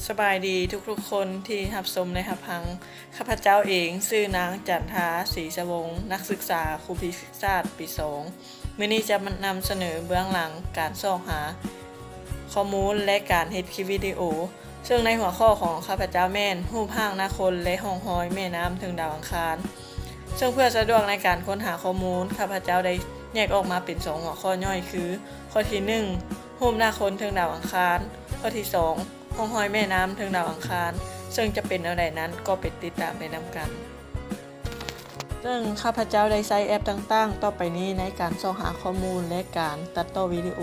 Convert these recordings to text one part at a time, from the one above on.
ສະບາຍດີທຸກໆຄົນທີ່ຮັບຊົມ ແລະ ຮັບຟັງ. ຂ້າພະເຈົ້າເອງຊື່ນາງຈັນທາ ສີສະວົງ, ນັກສຶກສາຄູພິເສດປີສອງ. ມື້ນີ້ຈະມານຳສະເໜີເບື້ອງຫຼັງການຊອກຫາຂໍ້ມູນ ແລະ ການເຮັດຄລິບວິດີໂອ, ເຊິ່ງໃນຫົວຂໍ້ຂອງຂ້າພະເຈົ້າແມ່ນ ຮູບຮ່າງໜ້າຄົນ ແລະ ຮ່ອງຮອຍແມ່ນ້ຳເທິງດາວອັງຄານ. ເຊິ່ງເພື່ອສະດວກໃນການຄົ້ນຫາຂໍ້ມູນ, ຂ້າພະເຈົ້າໄດ້ແຍກອອກມາເປັນສອງຫົວຂໍ້ຍ່ອຍຄື ຂໍ້ທີໜຶ່ງ ຮູບໜ້າຄົນເທິງດາວອັງຄານ, ຂໍ້ທີສອງ ຮ່ອງຮອຍແມ່ນ້ຳເທິງດາວອັງຄານ. ເຊິ່ງຈະເປັນແນວໃດນັ້ນ ກໍໄປຕິດຕາມໄປນຳກັນ. ເຊິ່ງຂ້າພະເຈົ້າໄດ້ໃຊ້ແອັບຕ່າງໆຕໍ່ໄປນີ້ໃນການຊອກຫາຂໍ້ມູນ ແລະ ການຕັດຕໍ່ວິດີໂອ.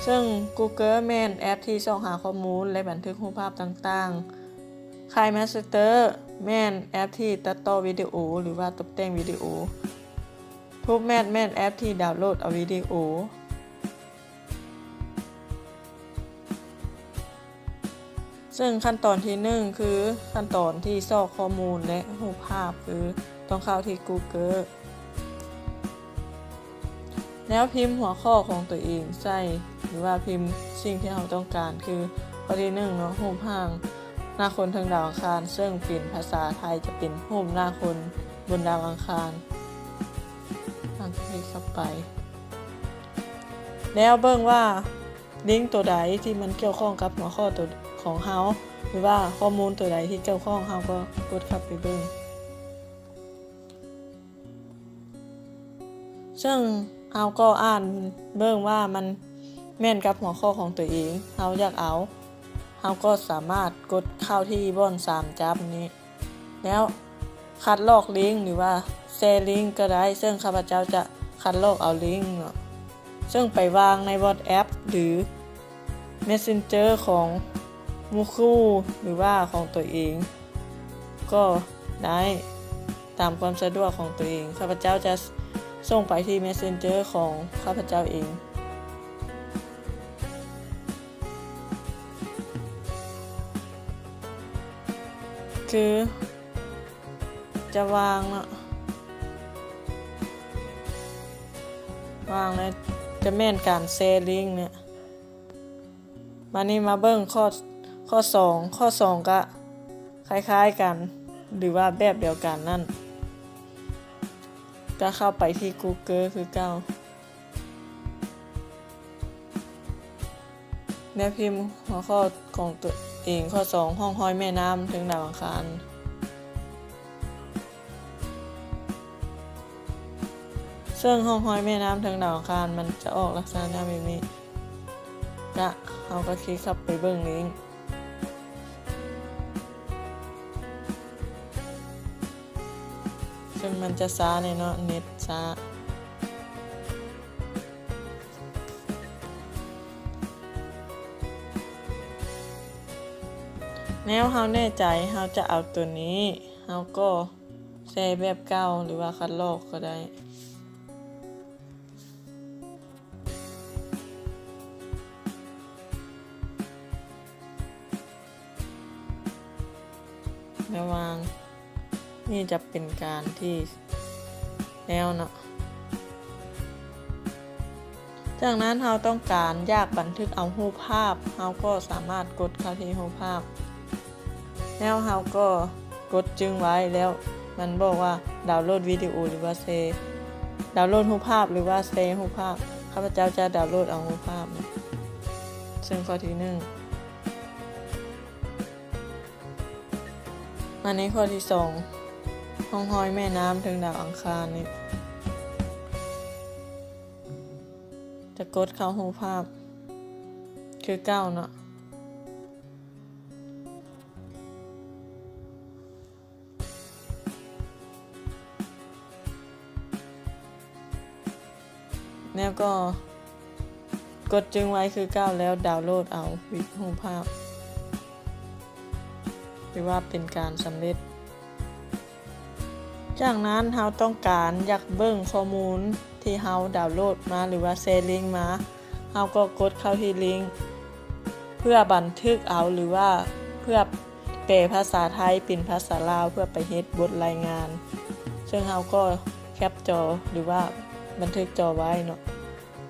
ເຊິ່ງ Google ແມ່ນແອັບທີ່ຊອກຫາຂໍ້ມູນ ແລະ ບັນທຶກຮູບພາບຕ່າງໆ. KineMaster ແມ່ນແອັບທີ່ຕັດຕໍ່ວິດີໂອ ຫຼືວ່າຕົບແຕ່ງວິດີໂອ. PubMed ແມ່ນແອັບທີ່ດາວໂຫຼດເອົາວິດີໂອ. ເຊິ່ງຂັ້ນຕອນທີໜຶ່ງ ຄືຂັ້ນຕອນທີ່ຊອກຂໍ້ມູນ ແລະ ຮູບພາບ ຄືຕ້ອງເຂົ້າທີ່ Google ແລ້ວພິມຫົວຂໍ້ຂອອງຕົວເອງໃສ່ ຫຼືວ່າພິມສິ່ງທີ່ເຮົາຕ້ອງການ ຄືຂໍ້ທີໜຶ່ງເນາະ ຮູບຮ່າງໜ້າຄົນເທິງດາວອັງຄານ, ເຊິ່ງເປັນພາສາໄທຈະເປັນຮູບໜ້າຄົນບົນດາວອັງຄານ. ເຮົາຄລິກເຂົ້າໄປ ແລ້ວເບິ່ງວ່າ ລິງໂຕໃດທີ່ມັນກ່ຽວຂ້ອງກັບຫົວຂໍ້ໂຕຂອງເຮົາ ຫຼືວ່າຂໍ້ມູນໂຕໃດທີ່ກ່ຽວຂ້ອງ, ເຮົາກໍກົດເຂົ້າໄປເບິ່ງ. ເຊິ່ງເຮົາກໍອ່ານເບິ່ງວ່າມັນແມ່ນກັບຫົວຂໍ້ຂອງຕົວເອງ, ເຮົາຢາກເອົາ, ເຮົາກໍສາມາດກົດເຂົ້າທີ່ບ່ອນສາມຈັບນີ້. ແລ້ວຄັດລອກລິງ ຫຼືວ່າແຊລິງກໍໄດ້, ເຊິ່ງຂ້າພະເຈົ້າຈະຄັດລອກເອົາລິງເນາະ ເຊິ່ງໄປວາງໃນ WhatsApp ຫຼື Messenger ຂອງໝູ່ຄູ່ ຫຼືວ່າຂອງຕົວເອງກໍໄດ້ ຕາມຄວາມສະດວກຂອງຕົວເອງ. ຂ້າພະເຈົ້າຈະສົ່ງໄປທີ່ Messenger ຂອງຂ້າພະເຈົ້າເອງ. ຄືຈະວາງເນາະ ວາງແລ້ວຈະແມ່ນການແຊລິງເນຍ. ບາດນີ້ມາເບິ່ງຂໍ້ ຂໍ້ສອງ ຂໍ້ສອງກະຄ້າຍໆກັນ ຫຼືວ່າແບບດຽວກັນນັ້ນ ກະເຂົ້າໄປທີ່ Google ຄືເກົ່າ. ແນວພິມຫົວຂໍ້ຂອງຕົວເອງ ຂໍ້ສອງ ຮ່ອງຮອຍແມ່ນ້ຳເທິງດາວອັງຄານ. ເຊິ່ງຮ່ອງຮອຍແມ່ນ້ຳເທິງດາວອັງຄານ ມັນຈະອອກລັກສະນະແບບນີ້ ກະ ເຮົາກໍຄລິກເຂົ້າໄປເບິ່ງລິງ. ເຊິ່ງມັນຈະຊ້າແດ່ເນາະ ເນັດຊ້າ. ແນວເຮົາແນ່ໃຈເຮົາຈະເອົາຕົວນີ້ ເຮົາກໍແຊແບບເກົ່າ ຫຼືວ່າຄັດລອກກໍໄດ້. ລະຫວ່າງນີ້ຈະເປັນການທີ່ແລ້ວເນາະ. ຈາກນັ້ນເຮົາຕ້ອງການຢາກບັນທຶກເອົາຮູບພາບ, ເຮົາກໍສາມາດກົດເຂົ້າທີ່ຮູບພາບ ແລ້ວເຮົາກໍກົດຈຶ່ງໄວ້ ແລ້ວມັນບອກວ່າດາວໂຫຼດວິດີໂອ ຫຼືວ່າແຊ, ດາວໂຫຼດຮູບພາບ ຫຼືວ່າແຊຮູບພາບ. ຂ້າພະເຈົ້າຈະດາວໂຫຼດເອົາຮູບພາບ, ເຊິ່ງຂໍ້ທີໜຶ່ງ. ມາໃນຂໍ້ທີສອງ ຮ່ອງຮອຍແມ່ນ້ຳເທິງດາວອັງຄານນີ້ ຈະກົດເຂົ້າຮູບພາບຄືເກົ່າເນາະ. ແລ້ວກໍກົດຈຶ່ງໄວ້ຄືເກົ່າ ແລ້ວດາວໂຫຼດເອົາວິດຮູບພາບ ຖືວ່າເປັນການສຳເລັດ. ຈາກນັ້ນເຮົາຕ້ອງການຢາກເບິ່ງຂໍ້ມູນທີ່ເຮົາດາວໂຫຼດມາ ຫຼືວ່າແຊລິງມາ, ເຮົາກໍກົດເຂົ້າທີ່ລິງ ເພື່ອບັນທຶກເອົາ ຫຼືວ່າເພື່ອແປພາສາໄທເປັນພາສາລາວ ເພື່ອໄປເຮັດບົດລາຍງານ. ເຊິ່ງເຮົາກໍແຄັບຈໍ ຫຼືວ່າບັນທຶກຈໍໄວ້ເນາະ.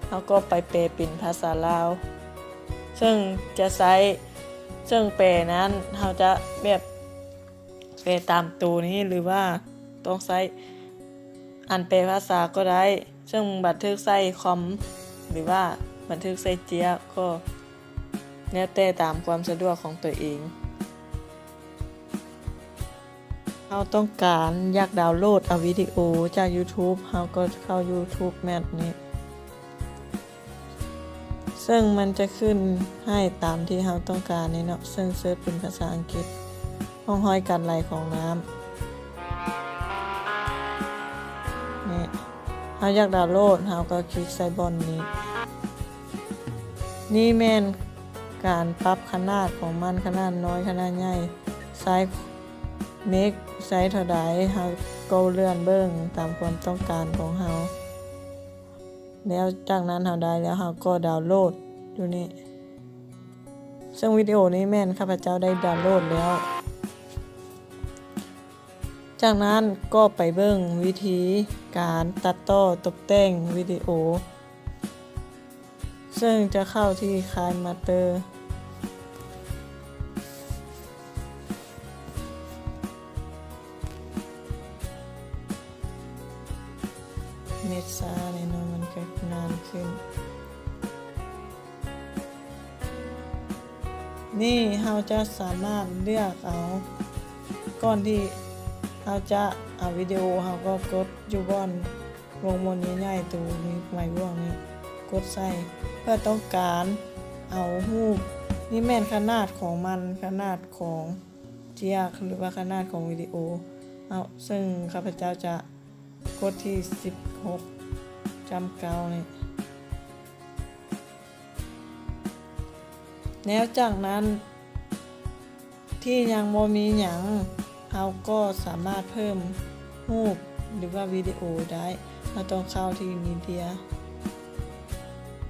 ເຮົາກໍໄປແປເປັນພາສາລາວ ເຊິ່ງຈະໃຊ້ ເຊິ່ງແປນັ້ນເຮົາຈະແບບແປຕາມໂຕນີ້ ຫຼືວ່າຕ້ອງໃຊ້ອັນແປພາສາກໍໄດ້, ເຊິ່ງບັນທຶກໃສ່ຄອມ ຫຼືວ່າບັນທຶກໃສ່ເຈ້ຍ ກໍແລ້ວແຕ່ຕາມຄວາມສະດວກຂອງຕົວເອງ. ເຮົາຕ້ອງການຢາກດາວໂຫຼດເອົາວິດີໂອຈາກ YouTube ເຮົາກໍເຂົ້າ YouTube Maps ນີ້ ເຊິ່ງມັນຈະຂຶ້ນໃຫ້ຕາມທີ່ເຮົາຕ້ອງການນີ້ເນາະ, ເຊິ່ງເສີດເປັນພາສາອັງກິດ, ຮ່ອງຮອຍການໄຫຼຂອງນ້ຳ. ນີ້ ເຮົາຢາກດາວໂຫຼດ ເຮົາກໍຄລິກໃສ່ບ່ອນນີ້. ນີ້ແມ່ນການປັບຂະໜາດຂອງມັນ, ຂະໜາດນ້ອຍ, ຂະໜາດໃຫຍ່, ໄຊເມັກ, ໄຊເທົ່າໃດ, ເຮົາກໍເລື່ອນເບິ່ງຕາມຄວາມຕ້ອງການຂອງເຮົາ. ແລ້ວຈາກນັ້ນເຮົາໄດ້ແລ້ວ ເຮົາກໍດາວໂຫຼດຢູ່ນີ້. ເຊິ່ງວິດີໂອນີ້ແມ່ນຂ້າພະເຈົ້າໄດ້ດາວໂຫຼດແລ້ວ. ຈາກນັ້ນກໍໄປເບິ່ງວິທີການຕັດຕໍ່ຕົບແຕ່ງວິດີໂອ ເຊິ່ງຈະເຂົ້າທີ່ KineMaster. ເນັດຊ້າແນ່ນອນ, ມັນກໍນານຂຶ້ນ. ນີ້ເຮົາຈະສາມາດເລືອກເອົາ, ກ່ອນທີ່ເຮົາຈະເອົາວິດີໂອ, ເຮົາກໍກົດຢູ່ບ່ອນວົງມົນໃຫຍ່ໆ ໂຕມີໄມ້ບວກນີ້, ກົດໃສ່ ເພື່ອຕ້ອງການເອົາຮູບ. ນີ້ແມ່ນຂະໜາດຂອງມັນ, ຂະໜາດຂອງເຈ້ຍ ຫຼືວ່າຂະໜາດຂອງວິດີໂອເຮົາ, ເຊິ່ງຂ້າພະເຈົ້າຈະກົດທີ່ສິບຫົກຈ້ຳເກົ້ານີ້. ແລ້ວຈາກນັ້ນ ທີ່ຍັງບໍ່ມີຫຍັງ, ເຮົາກໍສາມາດເພີ່ມຮູບ ຫຼືວ່າວິດີໂອໄດ້. ເຮົາຕ້ອງເຂົ້າທີ່ Media,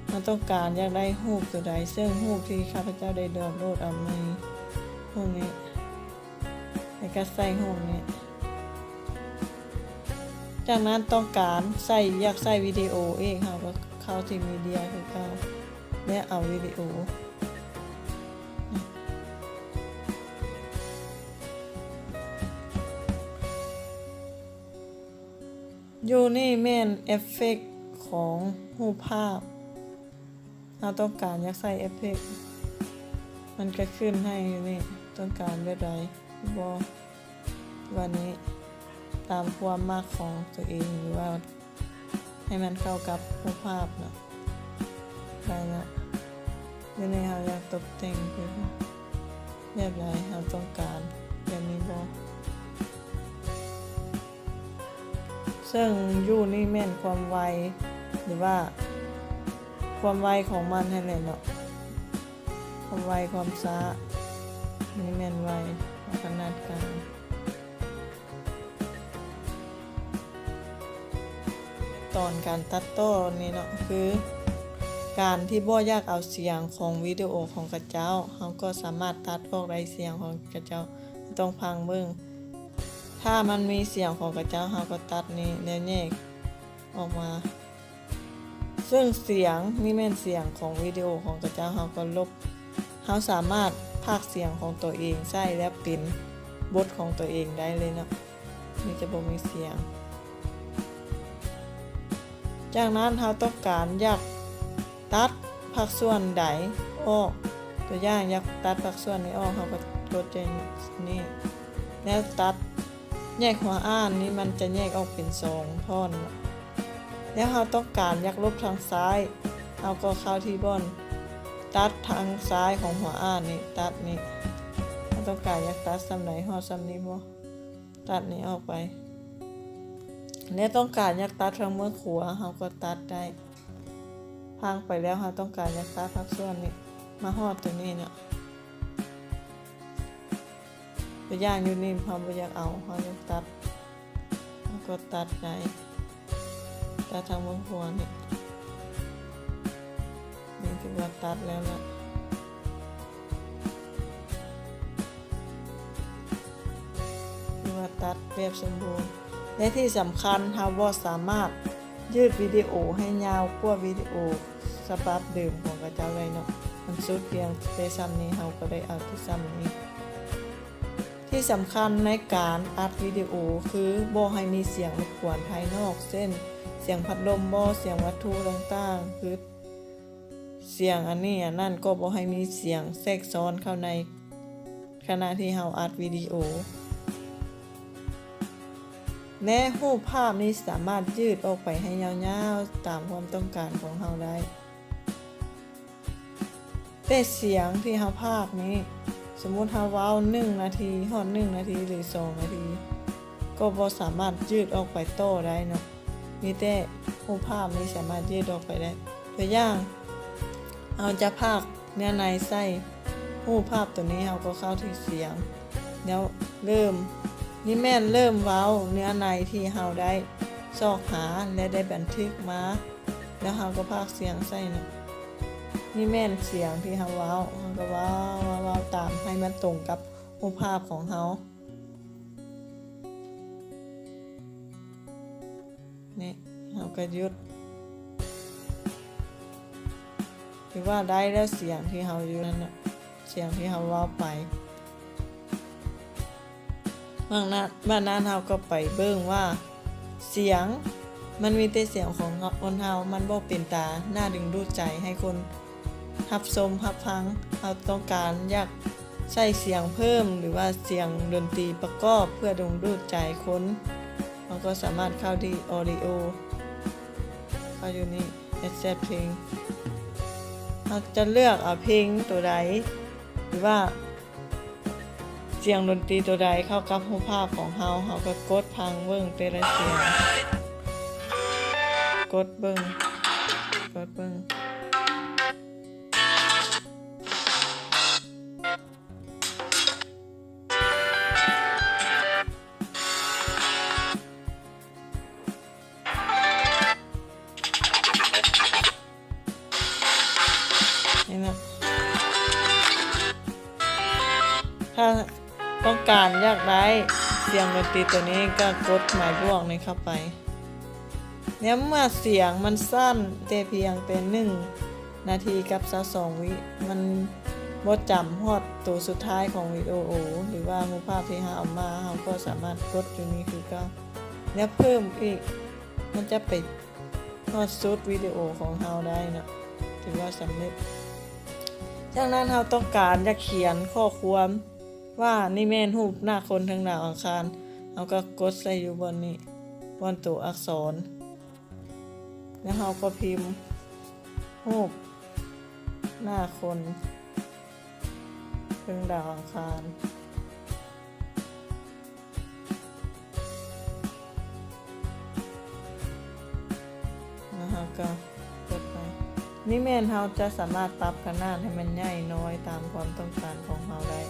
ເຮົາຕ້ອງການຢາກໄດ້ຮູບຕົວໃດ, ເຊິ່ງຮູບທີ່ຂ້າພະເຈົ້າໄດ້ດາວໂຫຼດເອົາມີຮູບນີ້. ແລ້ວກໍໃສ່ຫ້ອງນີ້. ຈາກນັ້ນຕ້ອງການໃສ່, ຢາກໃສ່ວິດີໂອອີກ, ເຮົາກໍເຂົ້າທີ່ Media ຄືເກົ່າ ແລ້ວເອົາວິດີໂອ. ຢູ່ນີ້ແມ່ນເອຟເຟັກຂອງຮູບພາບ. ເຮົາຕ້ອງການຢາກໃສ່ເອຟເຟັກ, ມັນກະຂຶ້ນໃຫ້ຢູ່ນີ້, ຕ້ອງການແບບໃດບໍ່ ວ່ານີ້ ຕາມຄວາມມັກຂອງຕົວເອງ ຫຼືວ່າໃຫ້ມັນເຂົ້າກັບຮູບພາບເນາະ. ໄດ້ລະ. ຢູ່ນີ້ເຮົາຢາກຕົບແຕ່ງຄືແບບໃດ, ເຮົາຕ້ອງການແບບນີ້ບໍ່? ເຊິ່ງຢູ່ນີ້ແມ່ນຄວາມໄວ ຫຼືວ່າຄວາມໄວຂອງມັນຫັ້ນແຫຼະເນາະ, ຄວາມໄວຄວາມຊ້າ. ນີ້ແມ່ນໄວ, ເອົາຂະໜາດກາງ. ຕອນການຕັດຕໍ່ນີ້ເນາະ, ຄືການທີ່ບໍ່ຢາກເອົາສຽງຂອງວິດີໂອຂອງຂະເຈົ້າ, ເຮົາກໍສາມາດຕັດອອກໄດ້ສຽງຂອງຂະເຈົ້າ, ຕ້ອງຟັງເບິ່ງ. ຖ້າມັນມີສຽງຂອງຂະເຈົ້າ, ເຮົາກໍຕັດນີ້ ແລ້ວແຍກອອກມາ. ເຊິ່ງສຽງນີ້ແມ່ນສຽງຂອງວິດີໂອຂອງຂະເຈົ້າ, ເຮົາກໍລົບ. ເຮົາສາມາດພາກສຽງຂອງຕົວເອງໃສ່ ແລ້ວເປັນບົດຂອງຕົວເອງໄດ້ເລີຍເນາະ. ນີ້ຈະບໍ່ມີສຽງ. ຈາກນັ້ນເຮົາຕ້ອງການຢາກຕັດພາກສ່ວນໃດອອກ, ຕົວຢ່າງ ຢາກຕັດພາກສ່ວນນີ້ອອກ, ເຮົາກໍກົດໃສ່ນີ້ ແລ້ວຕັດ. ແຍກຫົວອ່ານນີ້ມັນຈະແຍກອອກເປັນສອງທ່ອນ. ແລ້ວເຮົາຕ້ອງການຢາກລົບທາງຊ້າຍ, ເຮົາກໍເຂົ້າທີ່ບ່ອນຕັດທາງຊ້າຍຂອງຫົວອ່ານນີ້, ຕັດນີ້. ເຮົາຕ້ອງການຢາກຕັດສ່ຳໃດ, ຮອດສ່ຳນີ້ບໍ່? ຕັດນີ້ອອກໄປ. ແລ້ວຕ້ອງການຢາກຕັດທາງເບື້ອງຂວາ, ເຮົາກໍຕັດໄດ້. ພັງໄປແລ້ວ, ເຮົາຕ້ອງການຢາກຕັດພາກສ່ວນນີ້, ມາຮອດຕົວນີ້ເນາະ. ຕົວຢ່າງຢູ່ນີ້ເຮົາບໍ່ຢາກເອົາ, ເຮົາຢາກຕັດ, ເຮົາກໍຕັດໄດ້, ຕັດທາງເບື້ອງຂວານີ້. ນີ້ຖືວ່າຕັດແລ້ວລະ, ຖືວ່າຕັດແບບສົມບູນ. ແລະ ທີ່ສຳຄັນ, ເຮົາບໍ່ສາມາດຢືດວິດີໂອໃຫ້ຍາວກວ່າວິດີໂອສະບັບເດີມຂອງຂະເຈົ້າໄດ້ເນາະ. ມັນສຸດພຽງແຕ່ຊ່ຳນີ້ ເຮົາກໍໄດ້ເອົາແຕ່ຊ່ຳນີ້. ທີ່ສຳຄັນໃນການອັດວິດີໂອ ຄືບໍ່ໃຫ້ມີສຽງລົບກວນພາຍນອກ ເຊັ່ນ ສຽງພັດລົມບໍ ສຽງວັດຖຸຕ່າງໆ ຄືສຽງອັນນີ້ອັນນັ້ນ ກໍບໍ່ໃຫ້ມີສຽງແຊກຊ້ອນເຂົ້າໃນຂະນະທີ່ເຮົາອັດວິດີໂອ ແລະ ຮູບພາບນີ້ສາມາດຢືດອອກໄປໃຫ້ຍາວໆ ຕາມຄວາມຕ້ອງການຂອງເຮົາໄດ້. ແຕ່ສຽງທີ່ເຮົາພາກນີ້ ສົມມຸດເຮົາເວົ້າໜຶ່ງນາທີ ຮອດໜຶ່ງນາທີ ຫຼື ສອງນາທີ ກໍບໍ່ສາມາດຢືດອອກໄປຕໍ່ໄດ້ເນາະ ມີແຕ່ຮູບພາບນີ້ສາມາດຢືດອອກໄປໄດ້. ຕົວຢ່າງ ເຮົາຈະພາກເນື້ອໃນໃສ່ຮູບພາບໂຕນີ້ ເຮົາກໍເຂົ້າທີ່ສຽງ ແລ້ວເລີ່ມ ນີ້ແມ່ນເລີ່ມເວົ້າເນື້ອໃນທີ່ເຮົາໄດ້ຊອກຫາ ແລະ ໄດ້ບັນທຶກມາ. ແລ້ວເຮົາກໍພາກສຽງໃສ່ເນາະ. ນີ້ແມ່ນສຽງທີ່ເຮົາເວົ້າ ເຮົາກໍເວົ້າ ເວົ້າ ເວົ້າຕາມໃຫ້ມັນຕົງກັບຮູບພາບຂອງເຮົາ. ນີ້ ເຮົາກໍຢຸດ. ຖືວ່າໄດ້ແລ້ວ ສຽງທີ່ເຮົາຢູ່ນັ້ນນະ ສຽງທີ່ເຮົາເວົ້າໄປ. ບາດນັ້ນ ບາດນັ້ນເຮົາກໍໄປເບິ່ງວ່າສຽງ ມັນມີແຕ່ສຽງຂອງຄົນເຮົາ ມັນບໍ່ເປັນຕາໜ້າດຶງດູດໃຈໃຫ້ຄົນຮັບຊົມຮັບຟັງ. ເຮົາຕ້ອງການຢາກໃສ່ສຽງເພີ່ມ ຫຼືວ່າສຽງດົນຕີປະກອບເພື່ອດຶງດູດໃຈຄົນ ເຮົາກໍສາມາດເຂົ້າທີ່ Audio ເຂົ້າຢູ່ນີ້ Accept ເພງ ເຮົາຈະເລືອກເອົາເພງໂຕໃດ ຫຼືວ່າ ສຽງດົນຕີໂຕໃດເຂົ້າກັບຮູບພາບຂອງເຮົາ ເຮົາກໍກົດຟັງເບິ່ງແຕ່ລະສຽງ ກົດເບິ່ງ ກົດເບິ່ງ. ນີ້ນະ ຖ້າຕ້ອງການຢາກໄດ້ສຽງດົນຕີໂຕນີ້ ກໍກົດໝາຍບວກນີ້ເຂົ້າໄປ. ແລ້ວເມື່ອສຽງມັນສັ້ນແຕ່ພຽງແຕ່ໜຶ່ງນາທີກັບຊາວສອງວິ ມັນບໍ່ຈຳຮອດໂຕສຸດທ້າຍຂອງວິດີໂອ ຫຼືວ່າຮູບພາບທີ່ເຮົາເອົາມາ ເຮົາກໍສາມາດກົດຢູ່ນີ້ຄືເກົ່າ ແລ້ວເພີ່ມອີກ ມັນຈະໄປຮອດສຸດວິດີໂອຂອງເຮົາໄດ້ເນາະ ຖືວ່າສຳເລັດ. ຈາກນັ້ນເຮົາຕ້ອງການຢາກຂຽນຂໍ້ຄວາມວ່ານີ້ແມ່ນຮູບໜ້າຄົນເທິງດາວອັງຄານ ເຮົາກໍກົດໃສ່ຢູ່ບ່ອນນີ້ ບ່ອນໂຕອັກສອນ ແລ້ວເຮົາກໍພິມຮູບໜ້າຄົນເທິງດາວອັງຄານ. ແລ້ວເຮົາກໍກົດໄປ. ນີ້ແມ່ນເຮົາຈະສາມາດປັບຂະໜາດໃຫ້ມັນໃຫຍ່ນ້ອຍຕາມຄວາມຕ້ອງການຂອງເຮົາໄດ້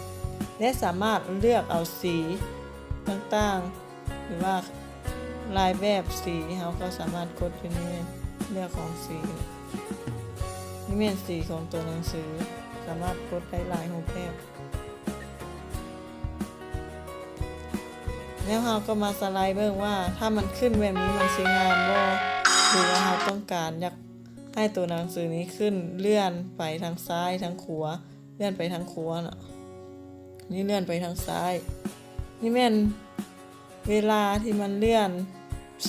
ແລະ ສາມາດເລືອກເອົາສີຕ່າງໆ ຫຼືວ່າຫຼາຍແບບສີ ເຮົາກໍສາມາດກົດຢູ່ນີ້ ເລືອກຂອງສີ. ນີ້ແມ່ນສີຂອງຕົວໜັງສື ສາມາດກົດໄດ້ຫຼາຍຮູບແບບ. ແລ້ວເຮົາກໍມາສະໄລເບິ່ງວ່າ ຖ້າມັນຂຶ້ນແບບນີ້ມັນຊິງາມບໍ່ ຫຼືວ່າເຮົາຕ້ອງການຢາກໃຫ້ຕົວໜັງສືນີ້ຂຶ້ນ ເລື່ອນໄປທາງຊ້າຍທາງຂວາ ເລື່ອນໄປທາງຂວາເນາະ ນີ້ເລື່ອນໄປທາງຊ້າຍ. ນີ້ແມ່ນເວລາທີ່ມັນເລື່ອນ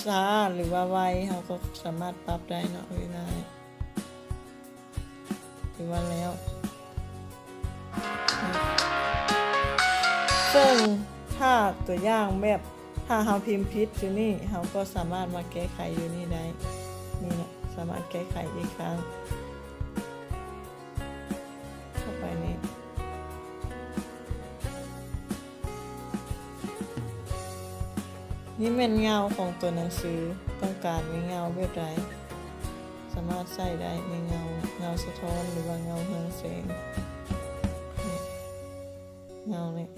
ຊ້າ ຫຼືວ່າໄວ ເຮົາກໍສາມາດປັບໄດ້ເນາະ ເວລານີ້. ຖືວ່າແລ້ວ ເຊິ່ງຖ້າຕົວຢ່າງແບບ ຖ້າເຮົາພິມຜິດຢູ່ນີ້ ເຮົາກໍສາມາດມາແກ້ໄຂຢູ່ນີ້ໄດ້ ນີ້ເນາະ ສາມາດແກ້ໄຂອີກຄັ້ງ ເຂົ້າໄປນີ້. ນີ້ແມ່ນເງົາຂອງຕົວໜັງສື ຕ້ອງການມີເງົາແບບໃດ ສາມາດໃສ່ໄດ້ ມີເງົາ ເງົາສະທ້ອນ ຫຼືວ່າເງົາເຮືອງແສງ ນີ້ ເງົານີ້.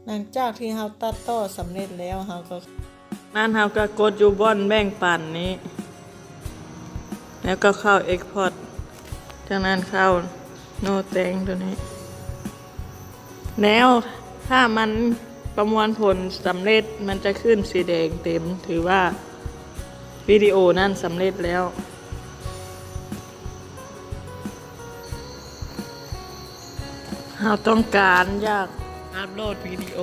ຫຼັງຈາກທີ່ເຮົາຕັດຕໍ່ສຳເລັດແລ້ວ ເຮົາກໍ ນັ້ນເຮົາກໍກົດຢູ່ບ່ອນແບ່ງປັນນີ້ ແລ້ວກໍເຂົ້າ Export ຈາກນັ້ນເຂົ້າ No Thanks ຕົວນີ້. ແລ້ວຖ້າມັນ ປະມວນຜົນສຳເລັດ ມັນຈະຂຶ້ນສີແດງເຕັມ ຖືວ່າວິດີໂອນັ້ນສຳເລັດແລ້ວ. ເຮົາຕ້ອງການຢາກອັບໂຫຼດວິດີໂອ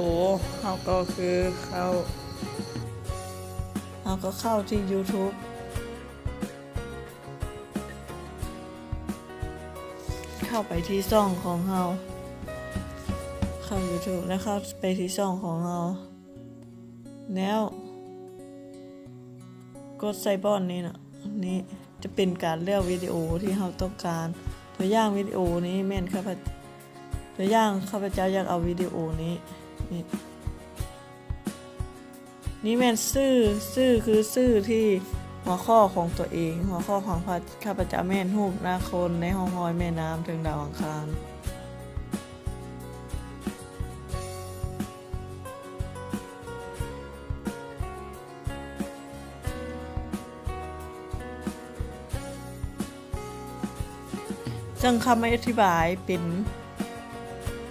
ເຮົາກໍຄືເຂົ້າ ເຮົາກໍເຂົ້າທີ່ YouTube ເຂົ້າໄປທີ່ຊ່ອງຂອງເຮົາ ເຂົ້າ YouTube ແລ້ວເຂົ້າໄປທີ່ຊ່ອງຂອງເຮົາ ແລ້ວກົດໃສ່ບ່ອນນີ້ນະ ນີ້ຈະເປັນການເລືອກວິດີໂອທີ່ເຮົາຕ້ອງການ. ຕົວຢ່າງວິດີໂອນີ້ແມ່ນຂ້າພະ ຕົວຢ່າງຂ້າພະເຈົ້າຢາກເອົາວິດີໂອນີ້ ນີ້ ນີ້ແມ່ນຊື່ ຊື່ຄືຊື່ທີ່ຫົວຂໍ້ຂອງຕົວເອງ. ຫົວຂໍ້ຂອງຂ້າພະເຈົ້າແມ່ນຮູບໜ້າຄົນໃນຮ່ອງຮອຍແມ່ນ້ຳເທິງດາວອັງຄານ. ເຊິ່ງຄຳອະທິບາຍເປັນ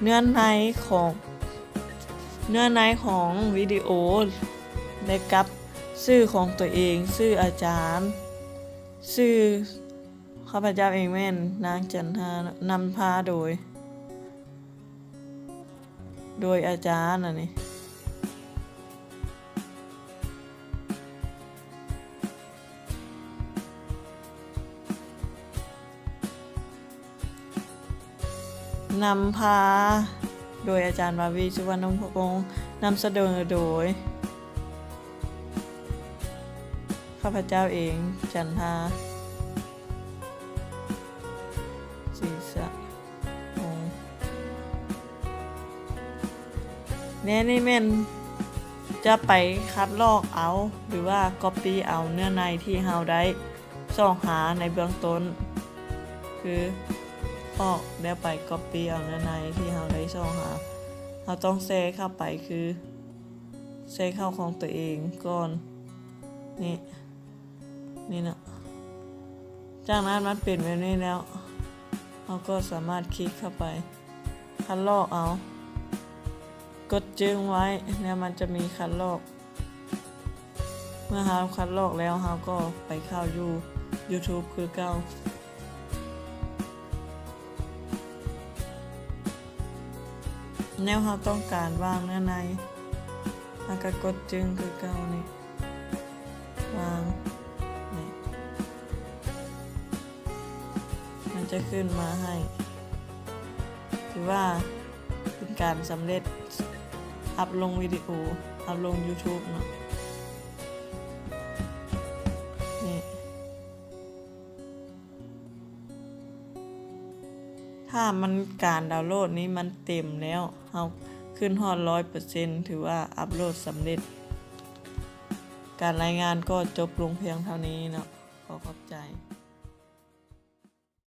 ເນື້ອໃນຂອງ ເນື້ອໃນຂອງວິດີໂອ ແລະ ກັບຊື່ຂອງຕົວເອງ, ຊື່ອາຈານ, ຊື່ຂ້າພະເຈົ້າເອງແມ່ນນາງຈັນທາ ນຳພາໂດຍ ໂດຍອາຈານອັນນີ້ ນຳພາໂດຍອາຈານ ວາວີ ສຸວັນນະວົງ ນຳສະເໜີໂດຍຂ້າພະເຈົ້າເອງ ຈັນທາ ສີສະ ແນວນີ້ແມ່ນຈະໄປຄັດລອກເອົາ ຫຼືວ່າກັອບປີ້ເອົາເນື້ອໃນທີ່ເຮົາໄດ້ຊອກຫາໃນເບື້ອງຕົ້ນ ຄືອອກແລ້ວໄປກັອບປີ້ເອົາເນື້ອໃນທີ່ເຮົາໄດ້ຊອກຫາ. ເຮົາຕ້ອງແຊເຂົ້າໄປ ຄືແຊເຂົ້າຂອງຕົວເອງກ່ອນ ນີ້ ນີ້ນະ. ຈາກນັ້ນມັນເປັນແບບນີ້ແລ້ວ ເຮົາກໍສາມາດຄລິກເຂົ້າໄປ ຄັດລອກເອົາ ກົດຈຶ່ງໄວ້ ແລ້ວມັນຈະມີຄັດລອກ. ເມື່ອເຮົາຄັດລອກແລ້ວ ເຮົາກໍໄປເຂົ້າຢູ່ YouTube ຄືເກົ່າ. ແນວເຮົາຕ້ອງການວາງເນື້ອໃນ ເຮົາກໍກົດຈຶ່ງຄືເກົ່ານີ້ ວາງ ນີ້ ມັນຈະຂຶ້ນມາໃຫ້ ຖືວ່າເປັນການສຳເລັດ ອັບລົງວິດີໂອ ອັບລົງ YouTube ເນາະ ນີ້. ຖ້າມັນ ການດາວໂຫຼດນີ້ມັນເຕັມແລ້ວ ເຮົາຂຶ້ນຮອດຮ້ອຍເປີເຊັນ ຖືວ່າອັບໂຫຼດສຳເລັດ. ການລາຍງານກໍຈົບລົງພຽງເທົ່ານີ້ເນາະ. ຂໍຂອບໃຈ.